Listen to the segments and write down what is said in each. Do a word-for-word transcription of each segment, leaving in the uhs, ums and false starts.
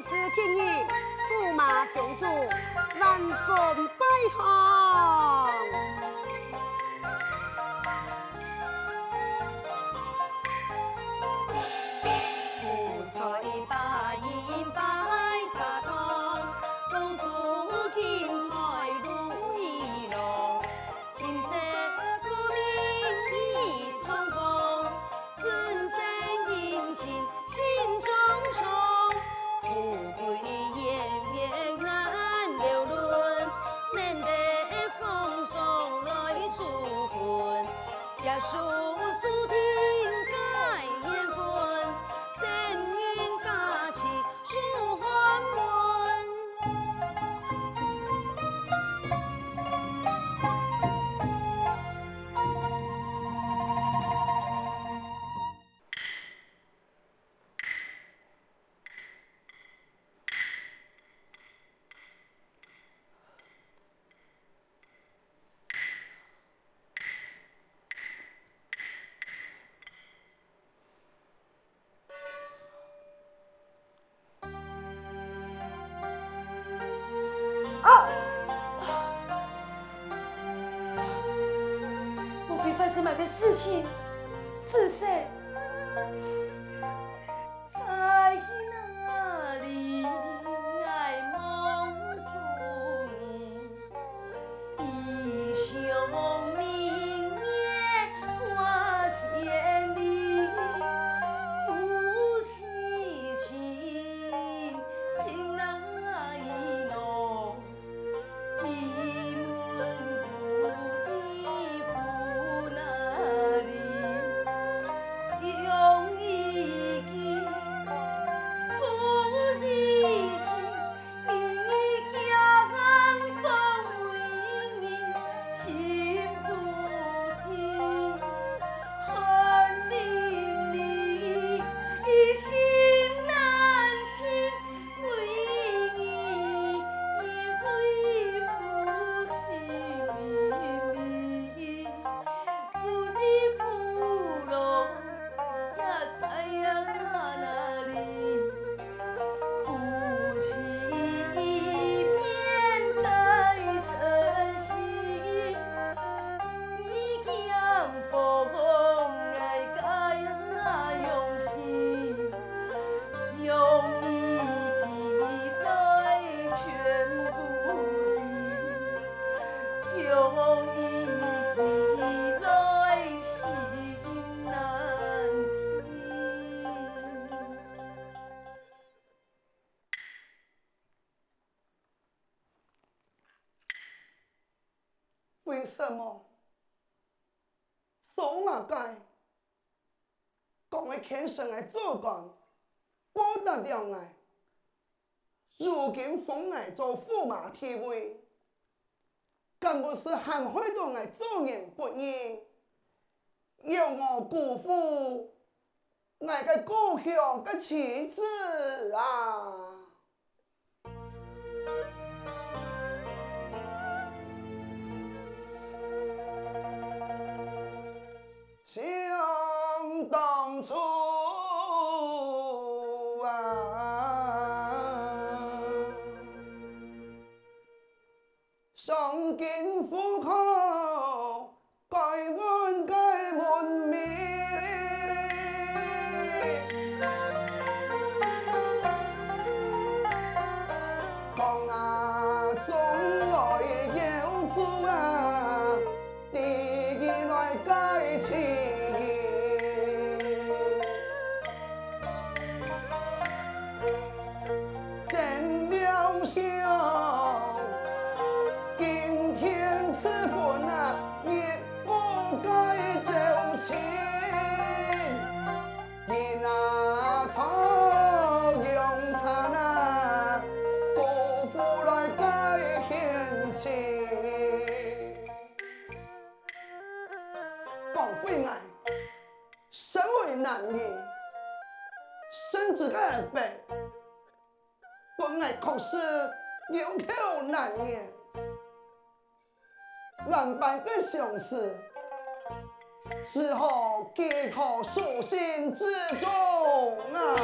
今日驸馬宗主萬分拜訪。啊！莫非發生麼个事情？春色，在哪裡？𠊎望著你。 為什麼？所以𠊎講个牽成个做官，報答了𠊎，如今封𠊎做駙馬帝位，敢毋係還害到𠊎做人不義，又無辜負𠊎个故鄉个妻子啊！ 想當初啊，賞金赴考， 該換該門楣。講啊，總愛有主啊，知人來解情。 真了想，今天時分啊，日不該朝晴。人啊，坐用餐啊，姑父來解牽情。講回來，身為男人，身子个病， 分𠊎確實有口難言。萬般个相思，只好寄託書信之中啊。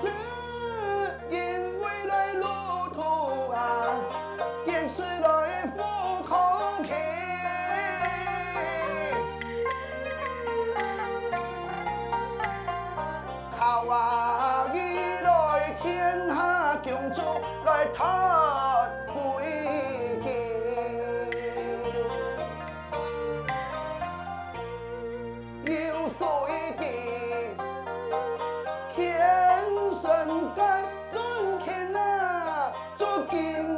只因為來路途啊，見識來無空氣。靠啊，你來天下共主來斷危機。 有水的，天生个尊敬啊，尊敬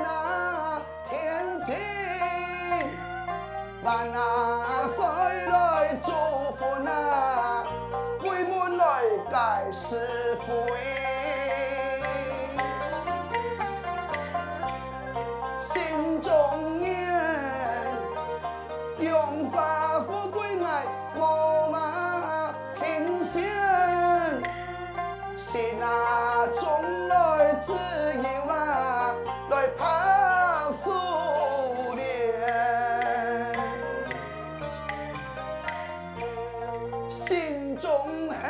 啊，天经。万啊，谁来祝福啊，为门来盖是非。心中念， 荣华富贵𠊎無嘛凭心，心啊中來自由啊，來拍思念。心中恨，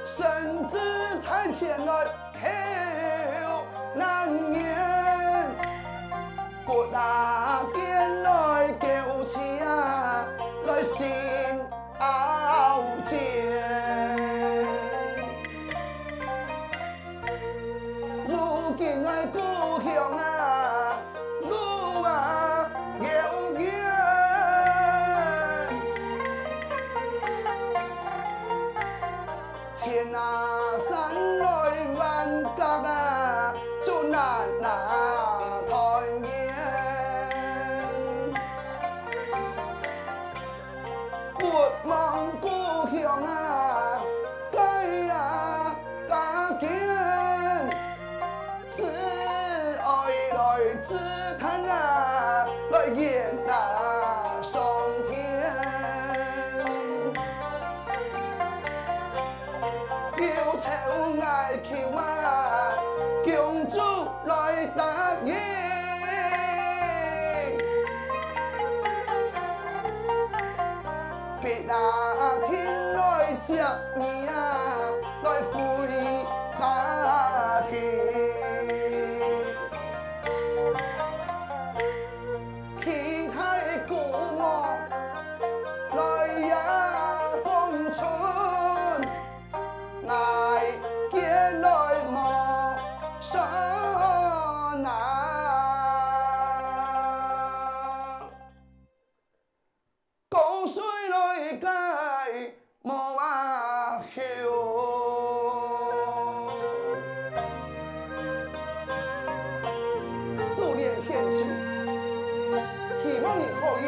身子在前來 口難言，骨啊堅來，狗氣啊來心拗戰。如今𠊎故鄉啊，路啊遙遠。 千啊山來萬隔啊，就難啊團圓。勿忘故鄉啊，蓋啊家境。自哀來自嘆啊，來言啊上天。 憂愁哀求啊，共主來答應。必啊定來接你啊，來回家庭。 期待故鄉來也逢春，𠊎見來無算啊。江水來該 無啊休。思念天時，希望你可以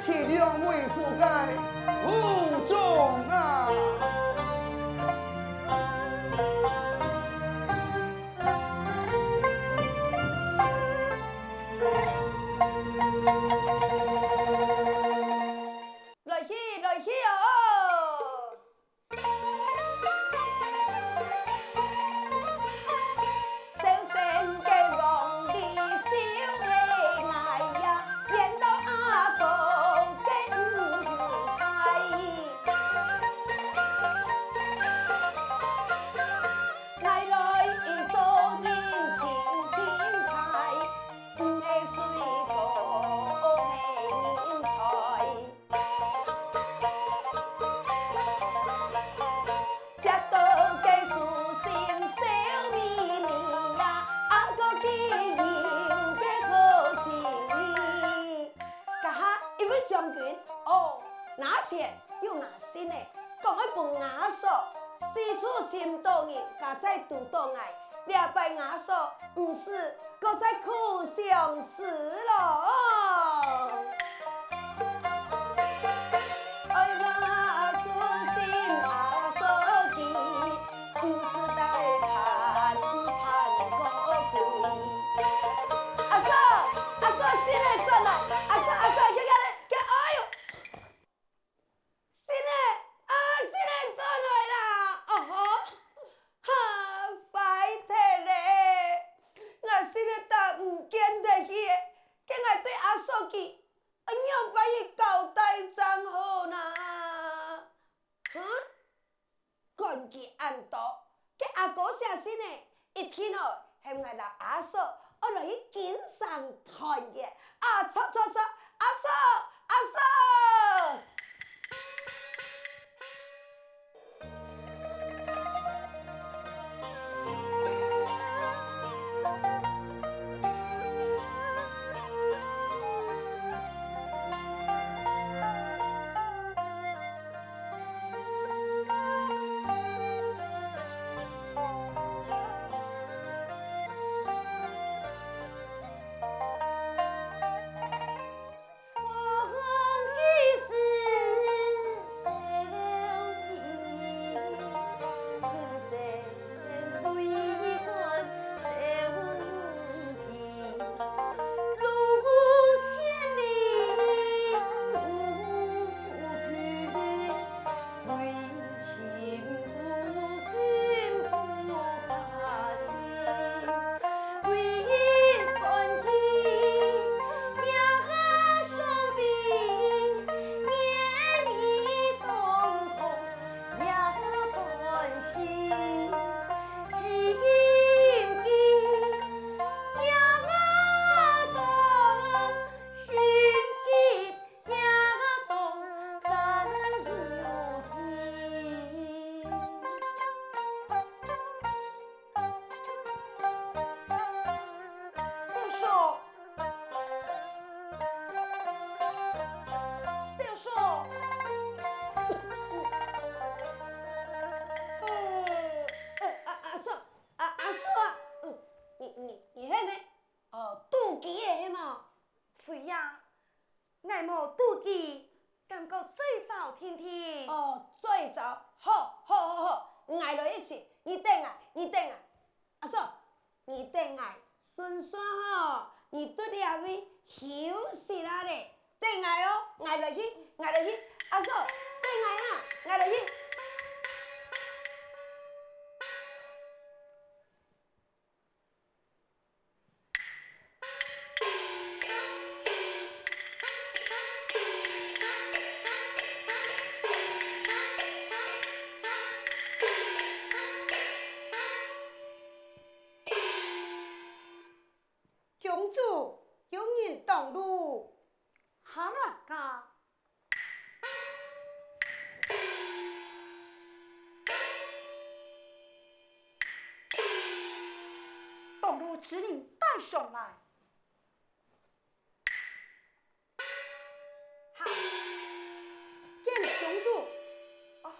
體諒為父个苦衷啊。 來去，來去哦！這下一位將軍，哦，拿錢又拿信仔，講愛分阿嫂，四處尋著人，家再堵著𠊎，這擺阿嫂毋使 過再苦相思咯。阿嫂，阿嫂，信仔轉來，阿嫂，阿嫂，行行咧，行，哎喲！今晡日喊𠊎摎阿嫂愛來去金山團圓。啊，著著著，阿嫂，阿嫂！小叔，小叔，呃，呃，阿，阿叔，阿，阿叔啊，嗯，你，你，你係無？哦，肚飢个係無？係啊， 𠊎無肚飢，感覺嘴燥定定。哦，嘴燥，好，好，好，好，𠊎來一息，你等𠊎，你等𠊎。阿叔，你等𠊎，順續吼，你在這位休息啊咧。等𠊎哦，𠊎來去，𠊎來去。阿叔，等𠊎啊，𠊎來去。 公主，有人擋路。哈囉啊！ 擋路之人帶上來。哈，見公主。哦。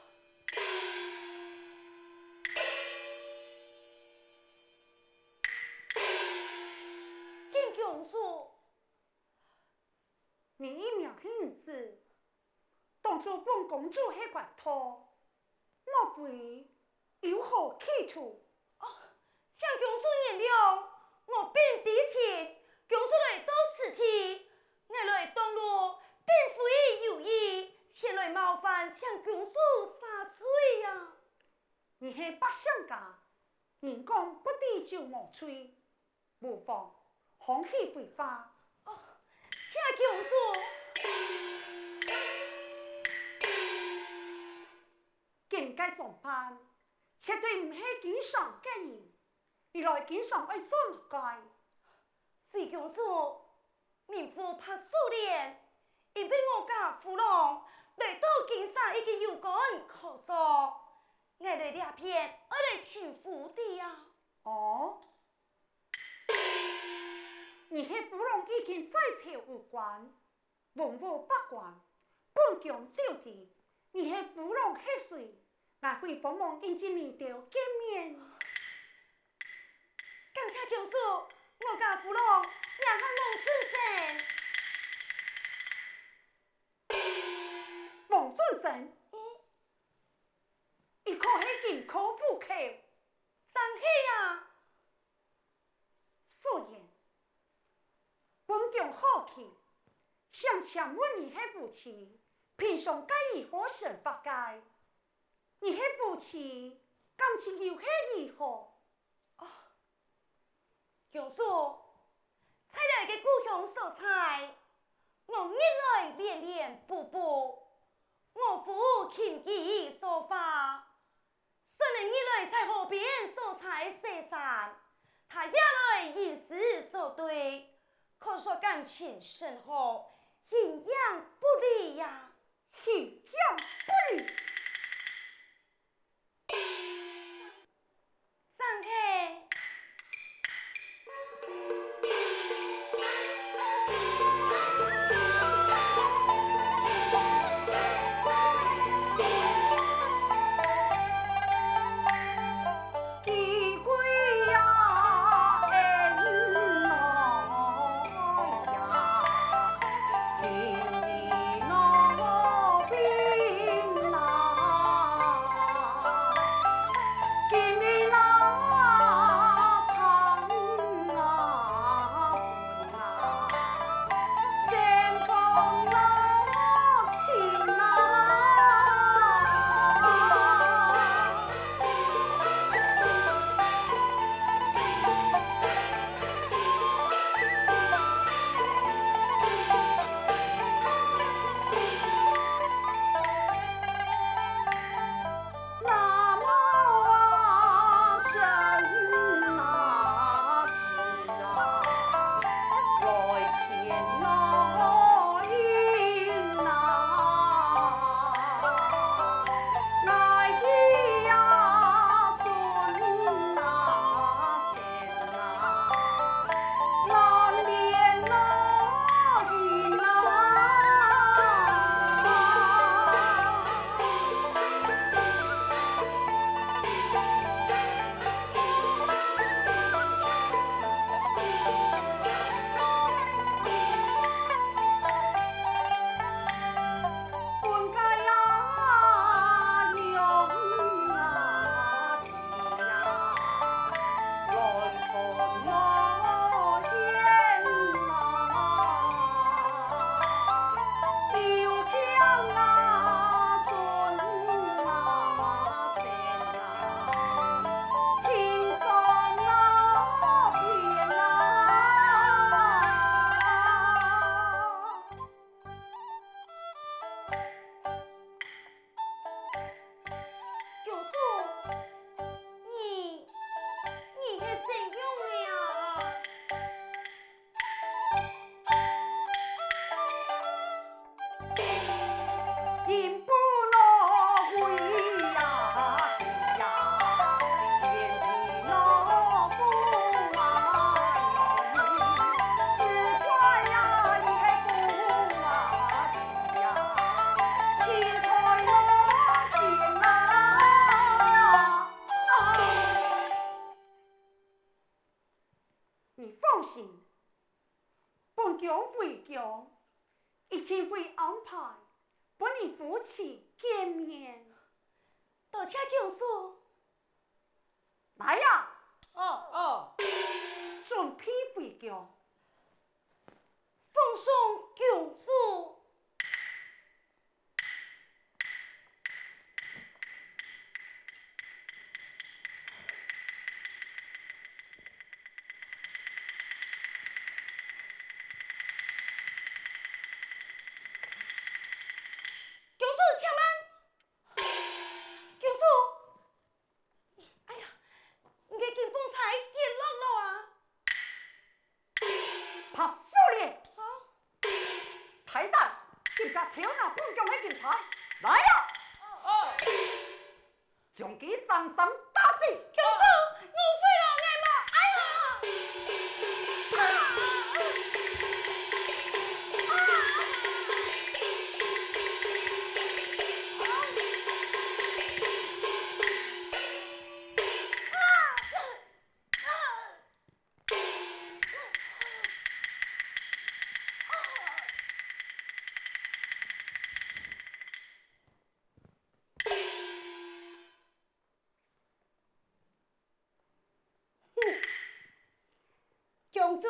見公主。 你一命係女子，當做本公主係官道，莫非有何企圖？哦，請公主原諒，我並知情，公主來到此地，𠊎來擋路，並非有意，前來冒犯，請公主赦罪啊！你係百姓家，人講不知酒無醉， 無妨，康熙回話。哦，謝公主。今个裝扮，絕對毋係經商个人，你來經商愛做麼个？回公主，民婦怕收殮，因為我家夫郎來到金山已經有官可做，𠊎來這片愛來尋夫的啊。哦， 你係夫郎已經在朝為官，文武百官，本宮就知，你係夫郎係誰，𠊎會幫忙引進你兜見面。感謝公主，我家夫郎名喊王俊生。王俊生？嗯。佢可係金科虎口？正係啊。 夫人，本宮好奇，想請問你係夫妻，平常該如何生活个？你係夫妻，感情又係如何？哦，公主，在這个故鄉所在，我日來連連補補，我夫琴棋書畫， 算係日來在河邊所在洗衫，前甚好，形影不離呀，形影不離。张开。教授，你，你係怎樣个啊？你放心，本宮回宮，一定會安排分你夫妻見面。多謝教授。來啊！哦，哦。準備回宮。奉送教授。 教授，且慢！教授，哎呀，你个金鳳釵跌落了啊！拍手咧！啊？大膽，今下偷拿本宮个金釵，來啊！哦。 將佢生生打死！教授，誤會了，𠊎嘛，哎呀！哼，公主，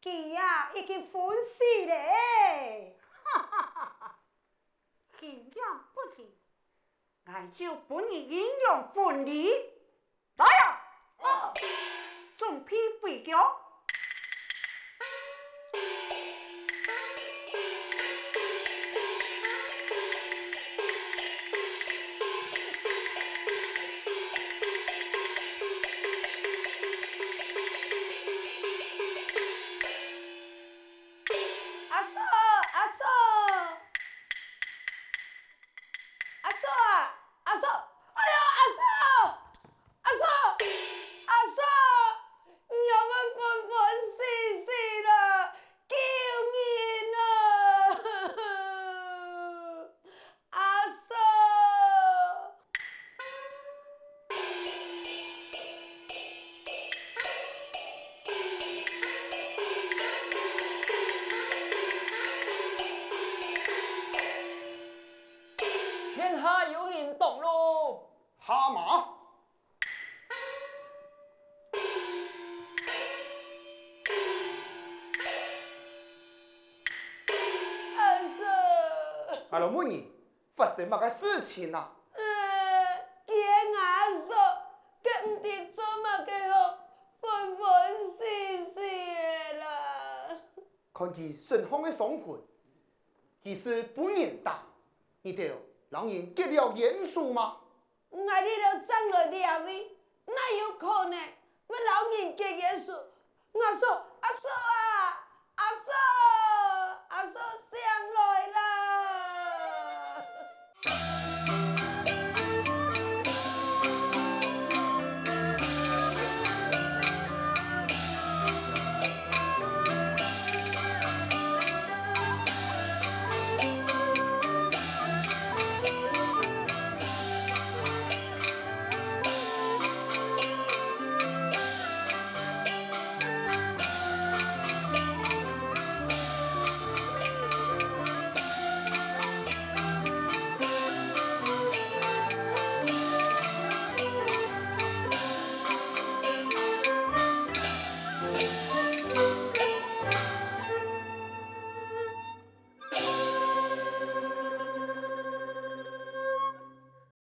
佢啊已經昏死咧。哈哈哈哈，形影不離，𠊎就分你陰陽分離。來啊！哦。準備回宮。有行動咯。哈馬！阿叔！𠊎來問你，發生麼个事情啊？呃，佢阿叔，佢毋知做麼个好，昏昏死死个啦。 看佢身項个傷痕，佢係分人打，你兜摎人結了冤仇嗎？𠊎這兜正來這位，哪有可能會摎人結冤仇？阿叔，阿叔啊，阿叔，阿叔醒來啦！